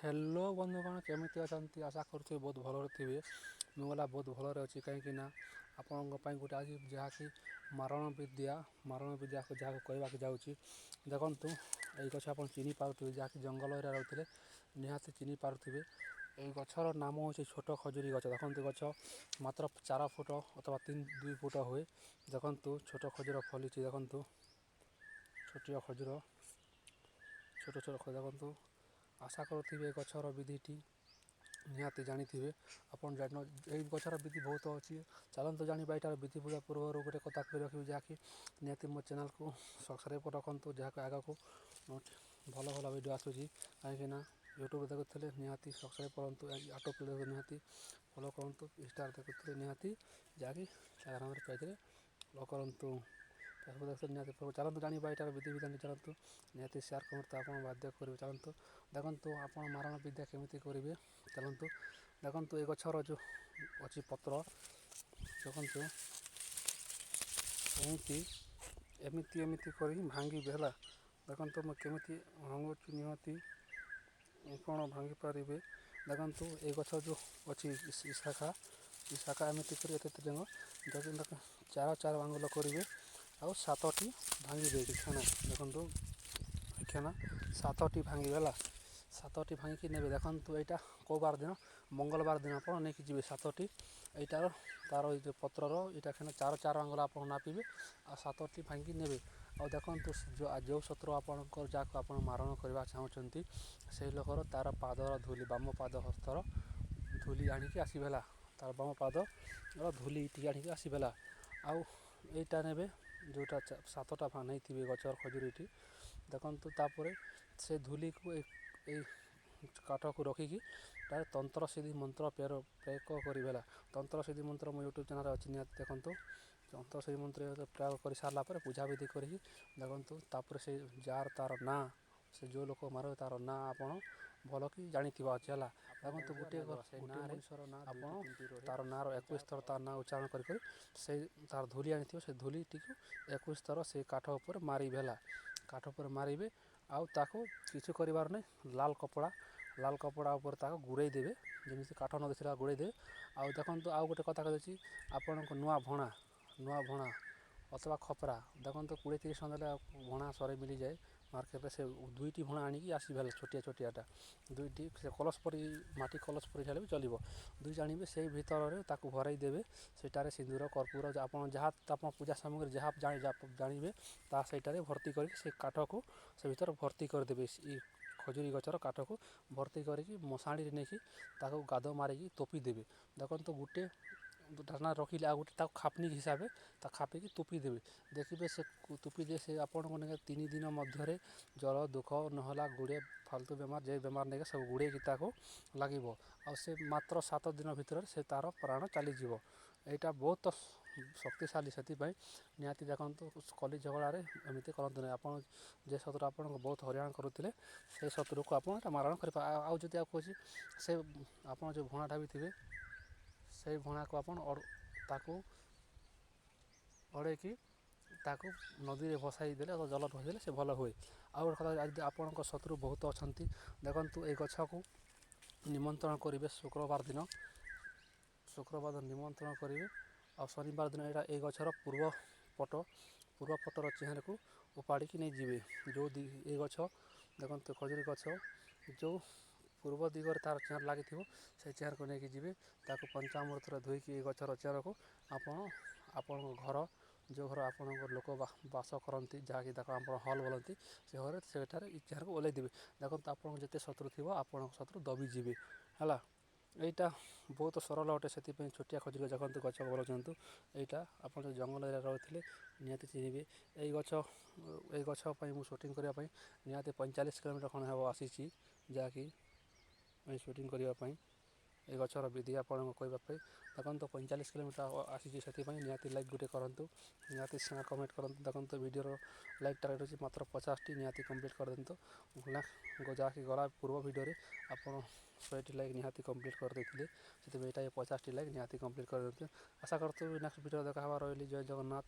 Hello ବନ୍ଧୁଗଣ, କେମିତି ଅଛନ୍ତି? ଆଶା କରୁଥିବେ ବହୁତ ଭଲରେ ଥିବେ। ମୁଁ ଗଲା ବହୁତ ଭଲରେ ଅଛି, କାହିଁକିନା ଆପଣଙ୍କ ପାଇଁ ଗୋଟେ ଆଜି ଯାହାକି ମାରଣ ବିଦ୍ୟା, ମାରଣ ବିଦ୍ୟାକୁ ଯାହାକୁ କହିବାକୁ ଯାଉଛି। ଦେଖନ୍ତୁ, ଏଇ ଗଛ ଆପଣ ଚିହ୍ନି ପାରୁଥିବେ, ଯାହାକି ଜଙ୍ଗଲ ଏରିଆ ରହୁଥିଲେ ନିହାତି ଚିହ୍ନି ପାରୁଥିବେ। ଏଇ ଗଛର ନାମ ହେଉଛି ଛୋଟ ଖଜୁରୀ ଗଛ। ଦେଖନ୍ତୁ, ଗଛ ମାତ୍ର 4 ଫୁଟ ଅଥବା 3 2 ଫୁଟ ହୁଏ। ଦେଖନ୍ତୁ, ଛୋଟ ଖଜୁର ଫଳିଛି। ଦେଖନ୍ତୁ, ଛୋଟିଆ ଖଜୁର, ଛୋଟ ଛୋଟ। ଦେଖନ୍ତୁ, ଆଶା କରୁଥିବେ ଗଛର ବିଧିଟି ନିହାତି ଜାଣିଥିବେ ଆପଣ। ଏଇ ଗଛର ବିଧି ବହୁତ ଅଛି। ଚାଲନ୍ତୁ ଜାଣିବା ଏଇଟାର ବିଧି। ପୂଜା ପୂର୍ବରୁ ଗୋଟେ କଥା କହି ରଖିବି, ଯାହାକି ନିହାତି ମୋ ଚ୍ୟାନେଲ୍କୁ ସବସ୍କ୍ରାଇବ୍ ରଖନ୍ତୁ, ଯାହାକି ଆଗକୁ ଭଲ ଭଲ ଭିଡ଼ିଓ ଆସୁଛି। କାହିଁକିନା ୟୁଟ୍ୟୁବ୍ ଦେଖୁଥିଲେ ନିହାତି ସବସ୍କ୍ରାଇବ୍ କରନ୍ତୁ, ଅଟୋ ପ୍ଲେ ନିହାତି ଫଲୋ କରନ୍ତୁ, ଇନଷ୍ଟାରେ ଦେଖୁଥିଲେ ନିହାତି ଯାହାକି ଇନଷ୍ଟାଗ୍ରାମରେ ପେଜ୍ରେ ଫଲୋ କରନ୍ତୁ, ଫେସବୁକ୍ ଦେଖୁଥିଲେ ନିହାତି। ଚାଲନ୍ତୁ ଜାଣିବା ଏଇଟାର ବିଧି ବିଧାନ। ଚାଲନ୍ତୁ, ନିହାତି ସେୟାର କମେଣ୍ଟ ତ ଆପଣ ବାଧ୍ୟ କରିବେ। ଚାଲନ୍ତୁ, ଦେଖନ୍ତୁ ଆପଣ ମାରଣ ବିଦ୍ୟା କେମିତି କରିବେ। ଚାଲନ୍ତୁ, ଦେଖନ୍ତୁ, ଏ ଗଛର ଯେଉଁ ଅଛି ପତ୍ର, ଦେଖନ୍ତୁ, ଏମିତି ଏମିତି ଏମିତି କରି ଭାଙ୍ଗିବେ, ହେଲା। ଦେଖନ୍ତୁ, ମୁଁ କେମିତି ଭାଙ୍ଗୁଛି, ନିହାତି ଆପଣ ଭାଙ୍ଗି ପାରିବେ। ଦେଖନ୍ତୁ, ଏ ଗଛ ଯେଉଁ ଅଛି ଶାଖା, ଏ ଶାଖା ଏମିତି କରି ଏତେ ଯାକ ଯଦି ଚାର ଚାର ଆଙ୍ଗୁଲ କରିବେ ଆଉ 7ଟି ଭାଙ୍ଗିବେ। କ୍ଷଣ, ଦେଖନ୍ତୁ, କ୍ଷଣ 7ଟି ଭାଙ୍ଗିବେ, ହେଲା। 7ଟି ଭାଙ୍ଗିକି ନେବେ। ଦେଖନ୍ତୁ, ଏଇଟା କେଉଁ ବାର ଦିନ? ମଙ୍ଗଳବାର ଦିନ ଆପଣ ନେଇକି ଯିବେ 7ଟି। ଏଇଟାର ତାର ଏଇ ଯେଉଁ ପତ୍ରର ଏଇଟା କ୍ଷଣ ଚାର ଚାର ଆଙ୍ଗୁଲ ଆପଣ ନାପିବେ ଆଉ 7ଟି ଭାଙ୍ଗିକି ନେବେ। ଆଉ ଦେଖନ୍ତୁ, ଯେଉଁ ଶତ୍ରୁ ଆପଣଙ୍କର, ଯାହାକୁ ଆପଣ ମାରଣ କରିବା ଚାହୁଁଛନ୍ତି, ସେଇ ଲୋକର ତାର ପାଦର ଧୂଳି, ବାମ ପାଦ ହସ୍ତର ଧୂଳି ଆଣିକି ଆସିବେ, ହେଲା। ତାର ବାମ ପାଦର ଧୂଳି ଟିକେ ଆଣିକି ଆସିବେ, ହେଲା। ଆଉ ଏଇଟା ନେବେ, ଯେଉଁଟା 7ଟା ନେଇଥିବେ ଗଛର ଖଜୁରୀଟି। ଦେଖନ୍ତୁ, ତାପରେ ସେ ଧୂଳିକୁ ଏଇ କାଠକୁ ରଖିକି ତାର ତନ୍ତ୍ର ସିଦ୍ଧି ମନ୍ତ୍ର ପ୍ରୟୋଗ କରିବେ, ହେଲା। ତନ୍ତ୍ର ସିଦ୍ଧି ମନ୍ତ୍ର ମୋ ୟୁଟ୍ୟୁବ୍ ଚ୍ୟାନେଲ୍ରେ ଅଛି, ନିହାତି ଦେଖନ୍ତୁ। ତନ୍ତ୍ର ସିଦ୍ଧି ମନ୍ତ୍ର ପ୍ରୟୋଗ କରିସାରିଲା ପରେ ପୂଜାବିଧି କରିକି, ଦେଖନ୍ତୁ, ତାପରେ ସେ ଯାହାର ତାର ନାଁ, ସେ ଯେଉଁ ଲୋକ ମାରିବେ ତାର ନାଁ ଆପଣ ଭଲ କି ଜାଣିଥିବା ଅଛି, ହେଲା। ଦେଖନ୍ତୁ, ଗୋଟିଏ ସେ ଗୋଟିଏ ନାଁରେ ମଣିଷର ନାଁ ଆପଣ ଆପଣ 2ଟି 3ଟି ରହେ। ତାର ନାଁର 21 ଥର ତାର ନାଁ ଉଚ୍ଚାରଣ କରି କରି ସେଇ ତାର ଧୂଳି ଆଣିଥିବ, ସେ ଧୂଳିଟିକୁ 21 ଥର ସେଇ କାଠ ଉପରେ ମାରିବେ, ହେଲା। କାଠ ଉପରେ ମାରିବେ ଆଉ ତାକୁ କିଛି କରିବାର ନାହିଁ। ଲାଲ କପଡ଼ା, ଲାଲ କପଡ଼ା ଉପରେ ତାକୁ ଗୁଡ଼େଇ ଦେବେ, ଯେମିତି କାଠ ନ ଦିଶିଲା ଗୁଡ଼େଇ ଦେବେ। ଆଉ ଦେଖନ୍ତୁ, ଆଉ ଗୋଟେ କଥା କହିଦେଉଛି ଆପଣଙ୍କ ନୂଆ ଭଣା, ନୂଆ ଭଣା ଅଥବା ଖପରା। ଦେଖନ୍ତୁ, 20-30 ଟଙ୍କା ଦେଲେ ଭଣା ସରେ ମିଳିଯାଏ ମାର୍କେଟରେ। ସେ 2ଟି ଭଣା ଆଣିକି ଆସିବେ, ହେଲା। ଛୋଟିଆ ଛୋଟିଆଟା 2ଟି, ସେ କଳସ ପରି, ମାଟି କଳସ ପରି ହେଲେ ବି ଚଳିବ। 2 ଆଣିବେ, ସେଇ ଭିତରରେ ତାକୁ ଭରେଇ ଦେବେ। ସେଇଟାରେ ସିନ୍ଦୁର, କର୍ପୂର, ଆପଣ ଯାହା ଆପଣ ପୂଜା ସାମଗ୍ରୀ ଯାହା ଜାଣିବେ, ତାହା ସେଇଟାରେ ଭର୍ତ୍ତି କରିକି ସେ କାଠକୁ ସେ ଭିତରେ ଭର୍ତ୍ତି କରିଦେବେ। ଏଇ ଖଜୁରୀ ଗଛର କାଠକୁ ଭର୍ତ୍ତି କରିକି ମଶାଣିରେ ନେଇକି ତାକୁ ଗାଦ ମାରିକି ତୋପି ଦେବେ। ଦେଖନ୍ତୁ, ଗୋଟେ ଢାନା ରଖିଲେ ଆଉ ଗୋଟେ ତାକୁ ଖାପନି ହିସାବରେ ତା ଖାପିକି ତୁପି ଦେବେ। ଦେଖିବେ, ସେ ତୁପି ଦେବେ, ସେ ଆପଣଙ୍କୁ ନେଇକି 3 ଦିନ ମଧ୍ୟରେ ଜର, ଦୁଃଖ ନହେଲା ଗୁଡ଼େ ଫାଲତୁ ବେମାର, ଯେ ବେମାର ନେଇକି ସବୁ ଗୁଡ଼େଇକି ତାକୁ ଲାଗିବ। ଆଉ ସେ ମାତ୍ର 7 ଦିନ ଭିତରେ ସେ ତାର ପ୍ରାଣ ଚାଲିଯିବ। ଏଇଟା ବହୁତ ଶକ୍ତିଶାଳୀ। ସେଥିପାଇଁ ନିହାତି ଦେଖନ୍ତୁ, କଲି ଝଗଡ଼ାରେ ଏମିତି କରନ୍ତୁ ନାହିଁ। ଆପଣ ଯେ ଶତ୍ରୁ ଆପଣଙ୍କୁ ବହୁତ ହଇରାଣ କରୁଥିଲେ, ସେ ଶତ୍ରୁକୁ ଆପଣ ଏଇଟା ମାରଣ କରିପାର। ଆଉ ଯଦି ଆଉ କହୁଛି, ସେ ଆପଣ ଯେଉଁ ଭଣାଟା ବି ଥିବେ, ସେଇ ଭଣାକୁ ଆପଣ ତାକୁ ଅଡ଼େଇକି ତାକୁ ନଦୀରେ ଭସାଇ ଦେଲେ, ଜଲ ଭସାଇ ଦେଲେ ସେ ଭଲ ହୁଏ। ଆଉ ଗୋଟେ କଥା, ଯଦି ଆପଣଙ୍କ ଶତ୍ରୁ ବହୁତ ଅଛନ୍ତି, ଦେଖନ୍ତୁ, ଏଇ ଗଛକୁ ନିମନ୍ତ୍ରଣ କରିବେ ଶୁକ୍ରବାର ଦିନ। ଶୁକ୍ରବାର ଦିନ ନିମନ୍ତ୍ରଣ କରିବେ ଆଉ ଶନିବାର ଦିନ ଏଇଟା ଏଇ ଗଛର ପୂର୍ବ ପଟ, ପୂର୍ବ ପଟର ଚେହେରାକୁ ଉପାଡ଼ିକି ନେଇଯିବେ। ଯେଉଁ ଏ ଗଛ, ଦେଖନ୍ତୁ, ଖଜୁରୀ ଗଛ ଯେଉଁ ପୂର୍ବ ଦିଗରେ ତାର ଚେର ଲାଗିଥିବ, ସେ ଚେରକୁ ନେଇକି ଯିବେ। ତାକୁ ପଞ୍ଚାମୃତରେ ଧୋଇକି ଏ ଗଛର ଚେରକୁ ଆପଣ ଆପଣଙ୍କ ଘର, ଯେଉଁ ଘର ଆପଣଙ୍କ ଲୋକ ବାସ କରନ୍ତି, ଯାହାକି ତାକୁ ଆପଣ ହଲ୍ ବୋଲନ୍ତି, ସେ ଘରେ ସେଠାରେ ଏ ଚେରକୁ ଓହ୍ଲେଇ ଦେବେ। ଦେଖନ୍ତୁ, ଆପଣଙ୍କ ଯେତେ ଶତ୍ରୁ ଥିବ, ଆପଣଙ୍କ ଶତ୍ରୁ ଦବିଯିବେ, ହେଲା। ଏଇଟା ବହୁତ ସରଳ ଅଟେ। ସେଥିପାଇଁ ଛୋଟିଆ ଖଜୁରୀ, ଦେଖନ୍ତୁ, ଗଛ ବଲଉଛନ୍ତି। ଏଇଟା ଆପଣ ଯଦି ଜଙ୍ଗଲ ଏରିଆରେ ରହୁଥିଲେ ନିହାତି ଚିହ୍ନିବେ ଏଇ ଗଛ। ଏଇ ଗଛ ପାଇଁ ମୁଁ ସୁଟିଂ କରିବା ପାଇଁ ନିହାତି 45 କିଲୋମିଟର ଖଣ୍ଡେ ହେବ ଆସିଛି, ଯାହାକି ସୁଟିଂ କରିବା ପାଇଁ, ଏ ଗଛର ବିଧି ଆପଣଙ୍କୁ କହିବା ପାଇଁ। ଦେଖନ୍ତୁ, 45 କିଲୋମିଟର ଆସିଛି। ସେଥିପାଇଁ ନିହାତି ଲାଇକ୍ ଗୋଟେ କରନ୍ତୁ, ନିହାତି ସେୟାର, କମେଣ୍ଟ କରନ୍ତୁ। ଦେଖନ୍ତୁ, ଭିଡ଼ିଓର ଲାଇକ୍ ଟାର୍ଗେଟ୍ ଅଛି ମାତ୍ର 50ଟି, ନିହାତି କମ୍ପ୍ଲିଟ୍ କରିଦିଅନ୍ତୁ। ଯାହାକି ଗଲା ପୂର୍ବ ଭିଡ଼ିଓରେ ଆପଣ 100ଟି ଲାଇକ୍ ନିହାତି କମ୍ପ୍ଲିଟ୍ କରିଦେଇଥିଲେ, ସେଥିପାଇଁ ଏଇଟା 50ଟି ଲାଇକ୍ ନିହାତି କମ୍ପ୍ଲିଟ୍ କରିଦିଅନ୍ତୁ। ଆଶା କରୁଥିବୁ ନେକ୍ସଟ ଭିଡ଼ିଓ ଦେଖା ହେବା। ରହିଲି, ଜୟ ଜଗନ୍ନାଥ।